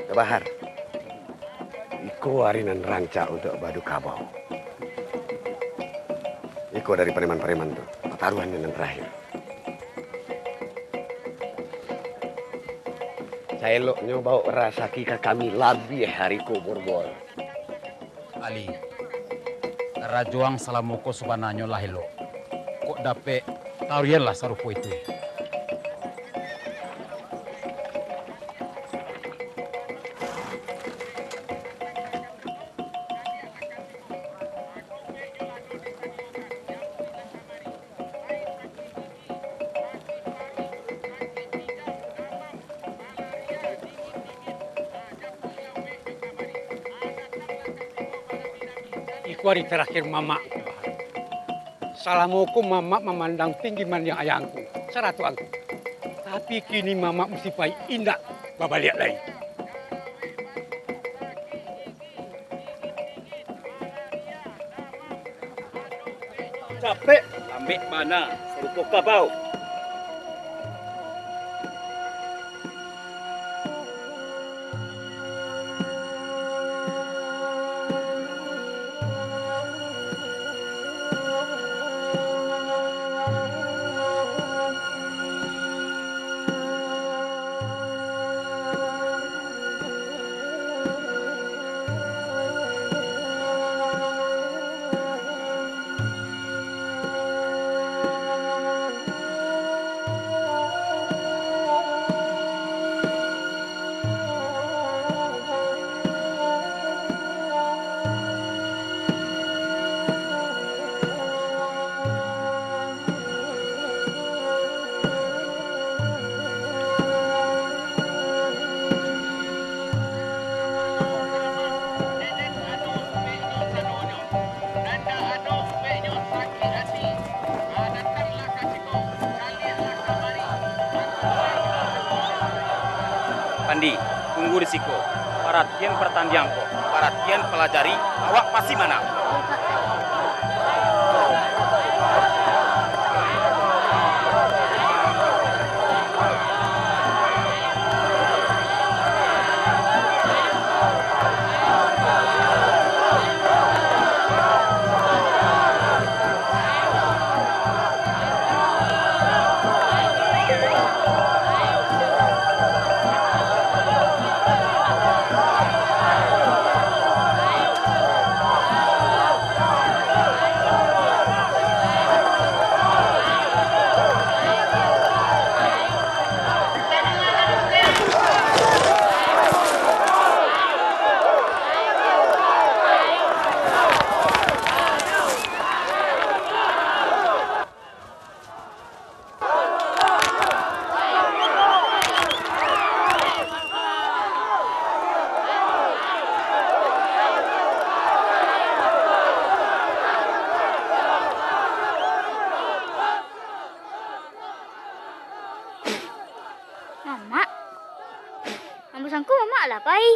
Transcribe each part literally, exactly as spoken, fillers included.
Bahar, iko ari nan rancak untuak baadu kabau. Iko dari pareman-pareman tu, pataruahan nan tarakhir. Saeloknyo bawok rasaki ka kami labiah ari ko, Borgol. Ali, karajo ang salamo ko sabananyo lah elok. Kok dapek, taruihanlah sarupo itu. Iko ari tarakhir mamak. Salamo ko mamak mamandang tinggi mandiang ayah angku, sarato angku. Tapi kini mamak musti pai, indak babaliak lai. Capek, lambek bana, sarupo kabau. Pandi, tunggu di siko. Paratian paratandiang ko, paratian palajari, awak pasti manang. Mamak, ambo sangko mamak lah pai.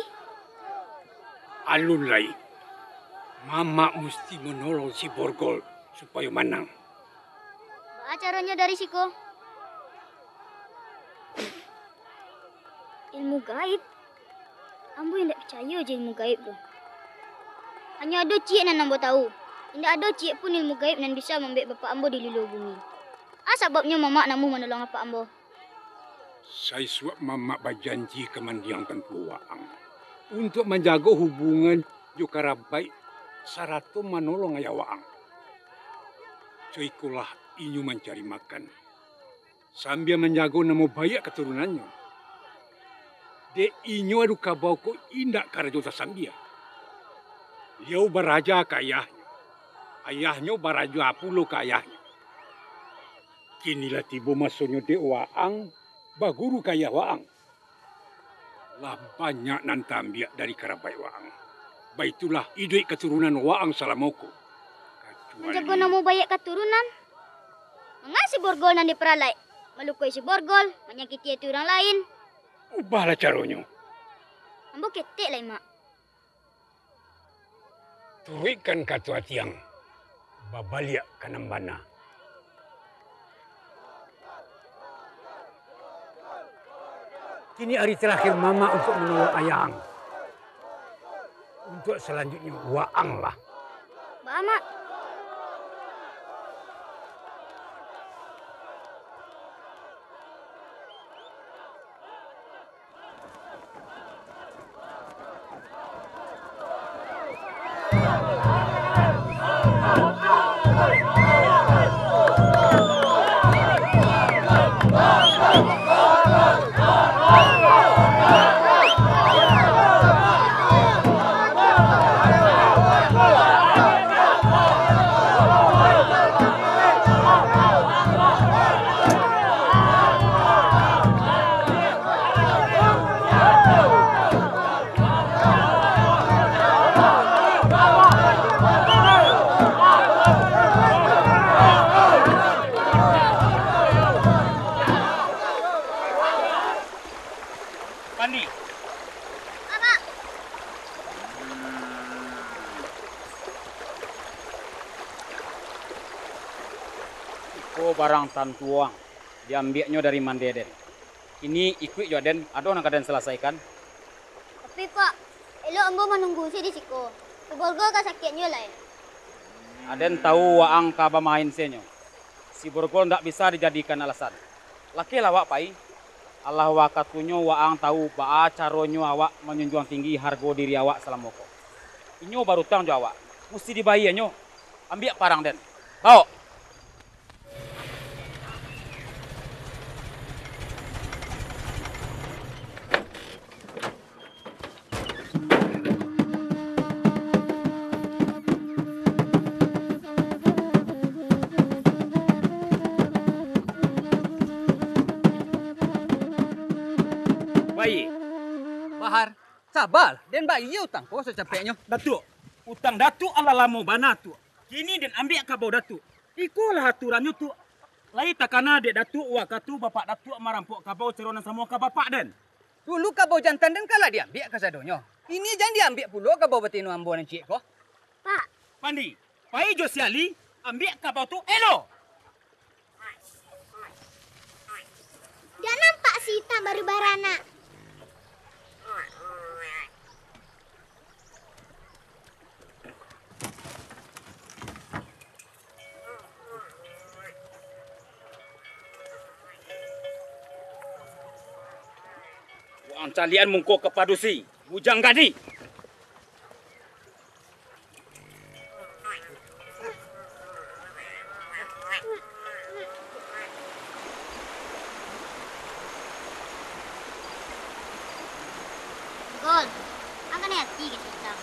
Alun lai, mamak musti manolong si Borgol supayo manang. Baa caronyo dari siko? Ilmu gaib? Ambo indak picayo jo ilmu gaib tu. Hanyo ado ciek nan ambo tawu. Indak ado ciek pun ilmu gaib nan bisa maambiak bapak ambo diluluah bumi. A sababnyo mamak namuah manolong apak ambo? Saisuak mamak bajanji ka mandiang tantuo waang, untuak manjago hubungan jo karabaik, sarato manolong ayah waang. Co ikolah inyo mancari makan, sambia manjago namo baiak katurunannyo. Dek inyo adu kabau ko indak karajo tasambia. Liau baraja ka ayahnyo, ayahnyo baraja pulo ka ayahnyo. Kini lah tibo masonyo dek waang baguru ka ayah waang. Lah banyak nan taambiak dari karabaik waang. Baitulah iduik katurunan waang salamo ko. Kacuali manjago namo baiak katurunan. Manga si Borgol nan diparalaik, malukoi si Borgol, manyakiti ati urang lain. Ubahlah caronyo. Ambo ketek lai, Mak. Turuikkan kato ati ang, babaliak ka nan bana. Kini ari tarakhir Mamak untuak manolong Ayang. Untuak salanjuiknyo, waanglah. Baa, Mak? Pandi. Apak. Iko barang tantu ang, diambiaknyo dari mandeh den. Kini ikuik jo aden, ado nan ka den salasaikan. Tapi, Pak, elok ambo manunggu se di siko. Si Borgol ka sakiaknyo lai. Aden tawu waang ka bamain se nyo. Si Borgol ndak bisa dijadikan alasan. Lakehlah awak pai. Alah wakatunyo waang tawu baa caronyo awak manjunjuang tinggi hargo diri awak salamo ko. Inyo barutang jo awak, musti dibayianyo. Ambiak parang den. Bawok! Baik. Bahar, sabalah, den bayia utang ko sacapeknyo. Datuak, utang Datuak alah lamo bana tu. Kini den ambiak kabau Datuak. Ikolah aturannyo tu. Lai takana dek Datuak wakatu bapak Datuak marampok kabau caro nan samo ka bapak den. Dulu kabau jantan den kan lah diambiak kasadonyo. Kini jan diambiak pulo kabau batino ambo nan ciek ko. Pak. Pandi, pai jo si Ali, ambiak kabau tu elo. Jan nampak si Itam baru baranak. Waang caliak an mungko ka padusi, Bujang Gadih! Gol, ang kanai ati ka si Itam.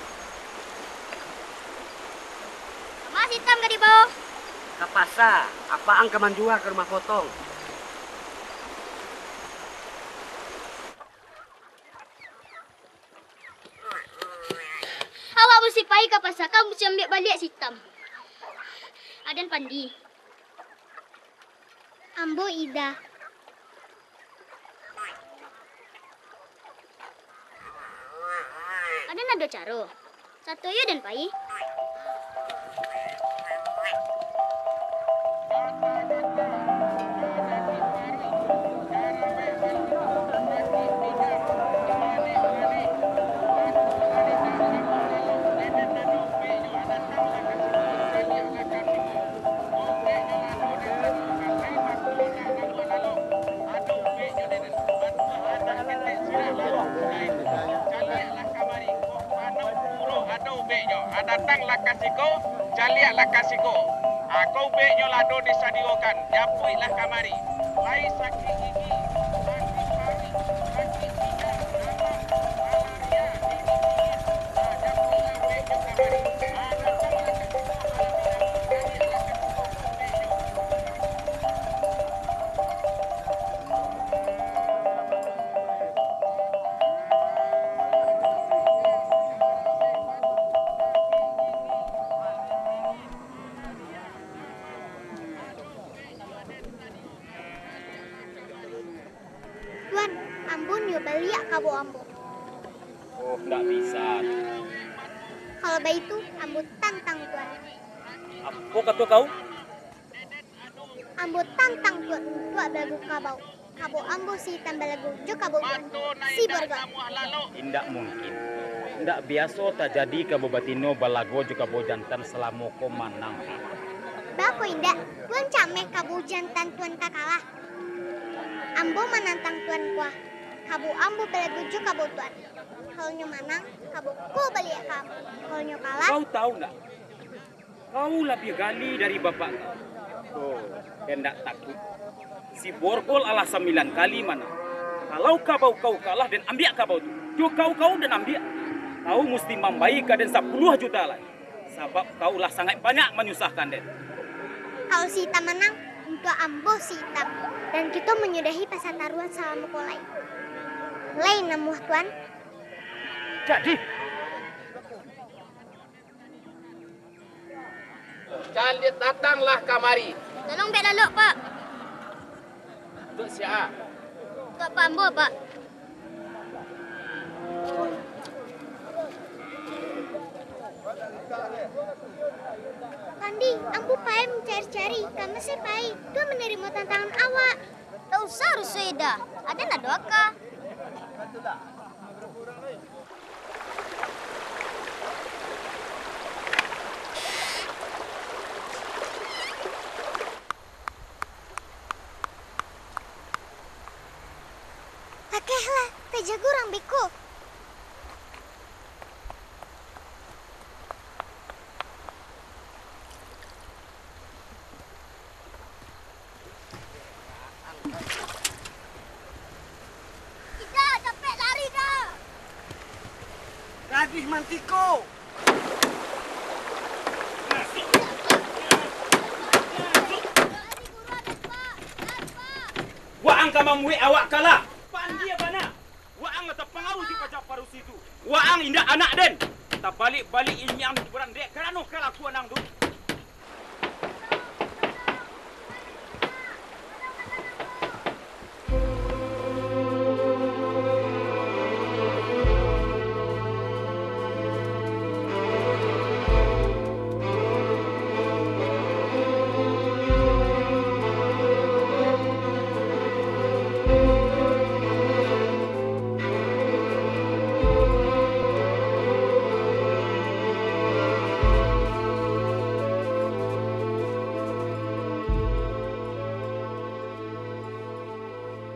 Kama si Itam ka dibawo? Ka pasa, apak ang ka manjua ka rumah potong. Awak musti pai ka pasa, ka musti ambiak baliak si Itam. Aden Pandi. Ambo Ida. Aden ado caro. Sato iyo den pai. Ado ubeknyo, ah, datanglah ka siko, caliaklah ka siko. Ah, ko ubeknyo lah ado disadiokan, japuiklah kamari. Lai sakik gigi, sakik paruik, sakik pinggang, amak, malaria, dingin-dingin, ah, japuiklah ubeknyo kamari. Ah, datanglah ka siko, malam-malam, caliaklah ka siko, ko ubeknyo. Tuan, ambo nio baliak kabau ambo. Oh, ndak bisa. Kalau baitu, ambo tantang Tuan. Apo kato kau? Ambo tantang Tuan untuak baadu kabau. Kabau ambo si itam balago jo kabau tuan si borgol. Indak mungkin. Indak biaso tajadi kabau batino balago jo kabau jantan salamo ko manang. Baa kok indak? Tuan cameh kabau jantan tuan ka kalah. Ambo manantang tuan ko ah. Kabau ambo balago jo kabau tuan. Kalau nyo manang, kabau ko baliak ka ambo. Kalau nyo kalah, kau tahu ndak? Kau labiah gali dari bapak kau. Oh, den ndak takuik. Si Borgol alah sambilan kali manang. Kalau kabau kau kalah, den ambiak kabau tu. Jo kau, kau den ambiak. Kau musti mambayia ka den sapuluah juta lai. Sabab kau lah sangaik banyak manyusahkan den. Kalau si Itam manang, untuak ambo si Itam. Dan kito manyudahi pasataruan salamo ko lai. Lai namuah, Tuan? Jadi. Caliak datanglah kamari. Tolong bek lalok, Pak. Untuak sia? Untuak Pak ambo, Pak. Pandi, ambo pai mancari-cari, ka ma se pai, Tuan manarimo tantangan awak. Tak usah rusuah, Ida. Aden ado aka. Pakailah, tajago urang beko. Ida, capek lari, Da! Gadih mantiko! Lari buruan, Pak! Lari, Pak! Waang ka mamuek awak kalah! Pandie bana! Waang lah tapangaruah jo paja parusi tu. Waang indak anak den. Tabalik-balik inyiang di kuburan dek karano kalakuan ang tu.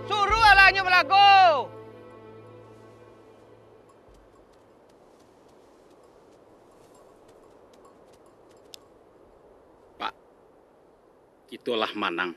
Suruahlah inyo balago! Pak, kito lah manang.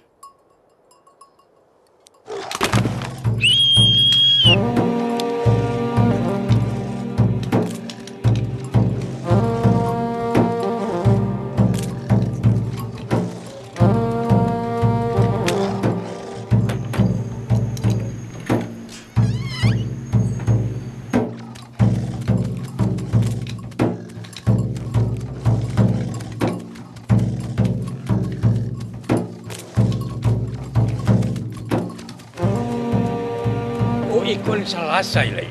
Oh, ikon salasai lai.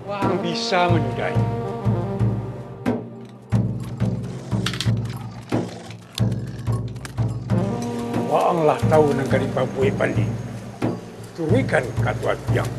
Waang bisa manyudahi. Waang lah tahu nan ka dipabuek Pandi. Turuikan kato ati ang.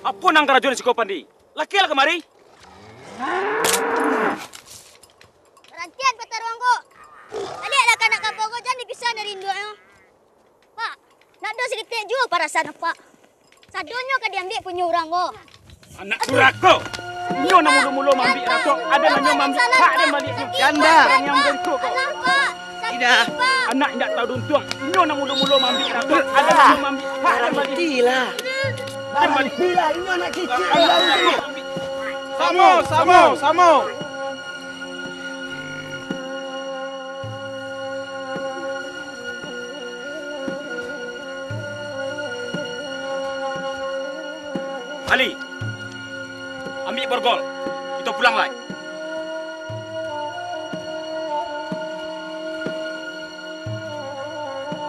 Apo nan karajoan siko, Pandi? Lakelah kamari! Barantian pataruang ko! Baliaklah ka anak kampuang ko, jan dipisah dari induaknyo. Pak, ndak ado saketek juo parasaan Apak. Sadonyo ka diambiak punyo urang ko. Anak durako! Inyo nan mulo-mulo maambiak ratok, aden nan nyo maambiak hak den baliak tu. Janda! Urang nan bengkok ko. Alah, Pak. Anak indak tahu duntuang. Inyo nan mulo-mulo maambiak rato. Anak mulo maambiak hak. Barang bukti lah. Barang bukti lah. Inyo anak kicik. Samo, samo, samo. Ali, ambiak borgol. Kito pulang lai.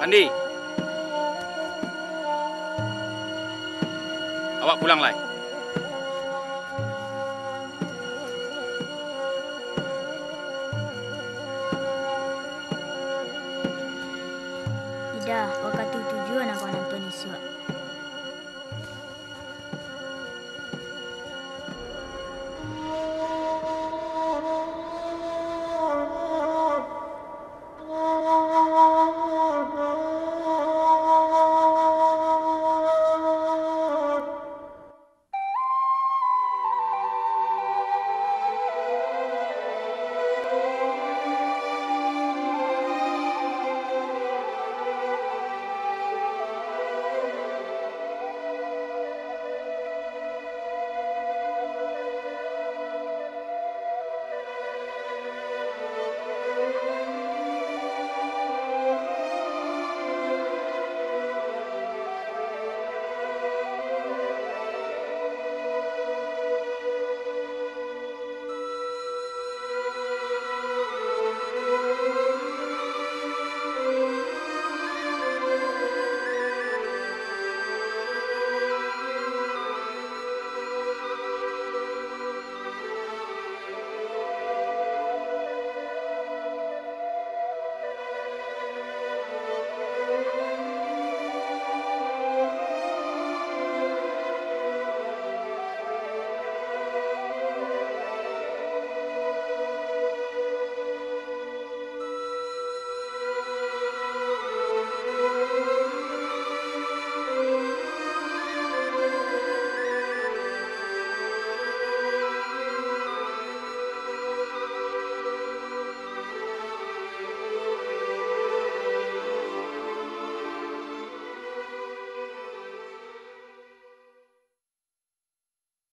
Pandi. Awak pulang lai. Idah, wakatu tu juo nan kau nonton isuak.